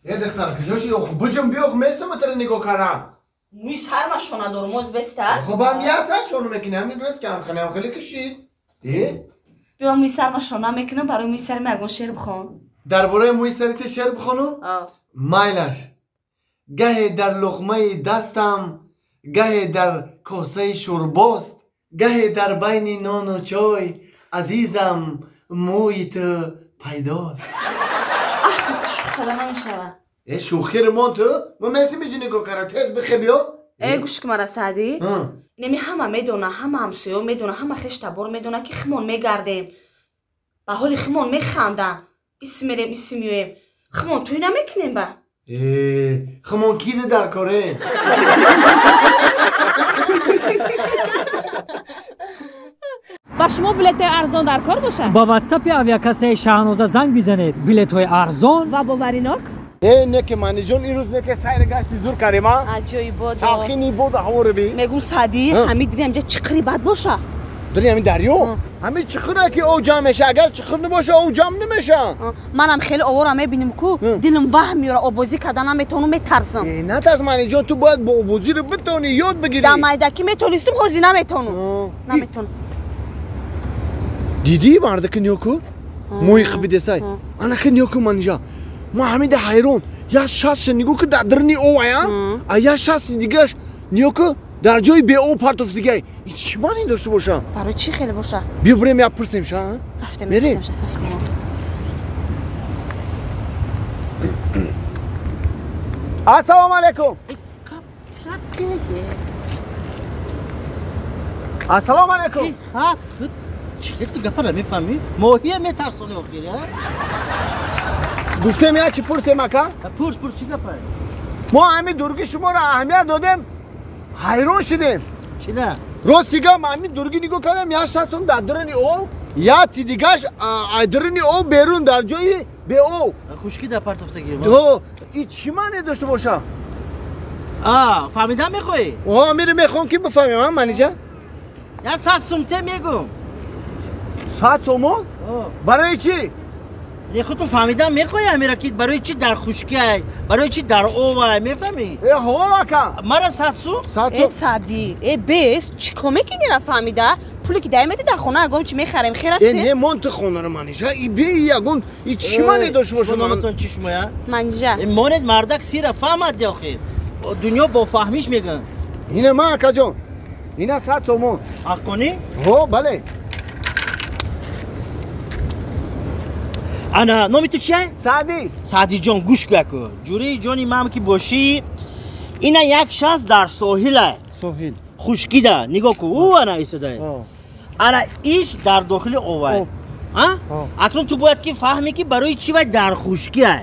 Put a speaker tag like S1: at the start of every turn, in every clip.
S1: Э духтар, куҷо шуди? Буҷум биё, местам тара нигоҳ карам.
S2: Мӯи сарма шона дорум, оз беста?
S1: Хуб ҳам я сар шона мекунӣ, ҳамин рӯз ки ҳамхеле ҳамхеле кушид. Э?
S2: Биё мӯи сарма шона мекунам, барои мӯи сари ман ягон шеър бихон.
S1: Дар бораи мӯи сари ту шеър бихонам? Майлаш. Гаҳе дар луқмаи дастам, гаҳе дар косаи шӯрбост, гаҳе дар байни нону чой, азизам, мӯи ту пайдост.
S2: Аҳ, ки ту шӯх карда намешавад.
S1: Э, шӯхиро мон ту? Мо местим иҷи нигоҳ кара, тез бихе биё.
S2: Э, гӯш ки мара, Саъдӣ. Неми ҳама медона, ҳама ҳамсоё медона, ҳама хештабор медона, ки химон мегардем. Ба ҳоли химон механданд. Исм мерем, исм меоем. Химон тӯй намекунем ба?
S1: Э, химон кида дар коре?
S3: Ба шумо билетҳои арзон дар кор бошад?
S4: Ба ватсапи авиакассаи Шаҳноза занг бизанед. Билетҳои арзон
S3: ва боваринок.
S1: Э, неке Маниҷон, ирӯз неке сайри гашти зур карем, а?
S2: Аҷоиб бодо.
S1: Салқини бода ҳаворо би.
S2: Мегум Саъдӣ, ҳамин дири ҳамҷа чиқири бад боша.
S1: Дири ҳамин дарё? Ҳамин чиқире ки об ҷамъ меша, агар чиқир набоша, об ҷамъ намеша.
S2: Манам хеле овора мебинем ку, дилам ваҳм меёра, обозӣ карда наметавонам, метарсам.
S1: Э, натарс, Маниҷон, ту бояд бо обозиро битавонӣ, ёд бигирӣ.
S2: Дар майдакӣ метавонистам, ҳозир наметавонам. Наметавонам.
S1: Дидӣ мардаки ниёку? Мӯи хибидесай. Анаки ниёку, Манижа. Ма ҳамида ҳайрон. Я шастша нигоҳ ки дар даруни об ая, а я шасти дигаш ниёку дар ҷои беоб партофт дигай. Ин чӣ маъне дошта боша?
S2: Барои чӣ хеле боша?
S1: Биё бирем, як пурсем ша, а?
S2: Рафтем,
S1: Мерем?
S2: рафтем, рафтем.
S1: Ассалому алайкум. Ассалому алайкум.
S5: Ха, чӣ хел ту гапа намефаҳмӣ? Моҳия метарсонӣ охир, а?
S1: Гуфтем як чӣ пурсем, ака?
S5: Пурс, пурс, чӣ гапа?
S1: Мо ҳамин дурги шуморо аҳамият додем, ҳайрон шудем.
S5: Чӣ на?
S1: Рости гап, ҳамин дурги нигоҳ кардам, як шастум дар даруни об, як ти дигаш аз даруни об берун дар ҷои беоб.
S5: Хушкӣ дар партофтагӣ.
S1: О, ин чӣ маъне дошта боша?
S5: А, фаҳмидан мехоҳӣ?
S1: О, амиро мехоҳам ки бифаҳмем, а, Манижа?
S5: Я 100 сум те мегум.
S1: 100 сомон? Барои чӣ?
S5: Не, худтон фаҳмидан мехоҳӣ, амира, ки барои чӣ дар хушкӣ ай, барои чӣ дар об ай, мефаҳмӣ?
S1: Э, ҳо, ака.
S5: Мара 100 сум?
S1: 100
S2: Э,
S1: сум.
S2: Саъдӣ, э, бес, чӣ кор мекунӣ нафаҳмида? Пуле ки дай меди дар хона ягон чӣ мехарем, хер
S1: Э,
S2: рафтем?
S1: не, мон ту хонаро, Манижа, и бе ягон, и чӣ маъне дошта боша?
S5: Номатон чӣ шумоя?
S2: Манижа.
S5: Э, монед мардак сира фаҳмад де охир. Дунё бо фаҳмиш мегӯянд.
S1: Ина ма, акаҷон. Ина 100 сомон.
S5: Ҳаққонӣ?
S1: Ҳо, бале.
S5: Ана, номи ту чия?
S1: Саъдӣ.
S5: Саъдиҷон, гӯш кӯ яку. Ҷураи ҷони ман ки бошӣ, ина як шахс дар соҳила.
S1: Соҳил.
S5: Хушкида, нигоҳ кӯ, ӯ ана истода. Ана иш дар дохили овай. А? Акнун ту бояд ки фаҳмӣ ки барои чӣ вай дар хушкӣ ай.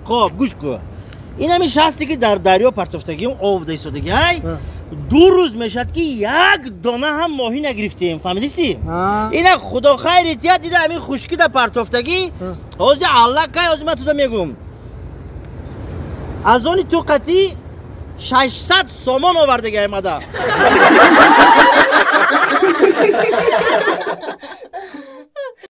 S5: Хоб, гӯш кӯ. Ин ҳамин шахсе ки дар дарё партофтагиам, овда истодагӣ ай, 2 рӯз мешавад ки як дона ҳам моҳӣ нагирифтем, фаҳмидисӣ? Ина худо хайри тия дида ҳамин хушкида партофтагӣ, ҳозир аллакай, ҳозир ман туда мегӯм. Аз они ту қатӣ 600 сомон овардагӣ аймада.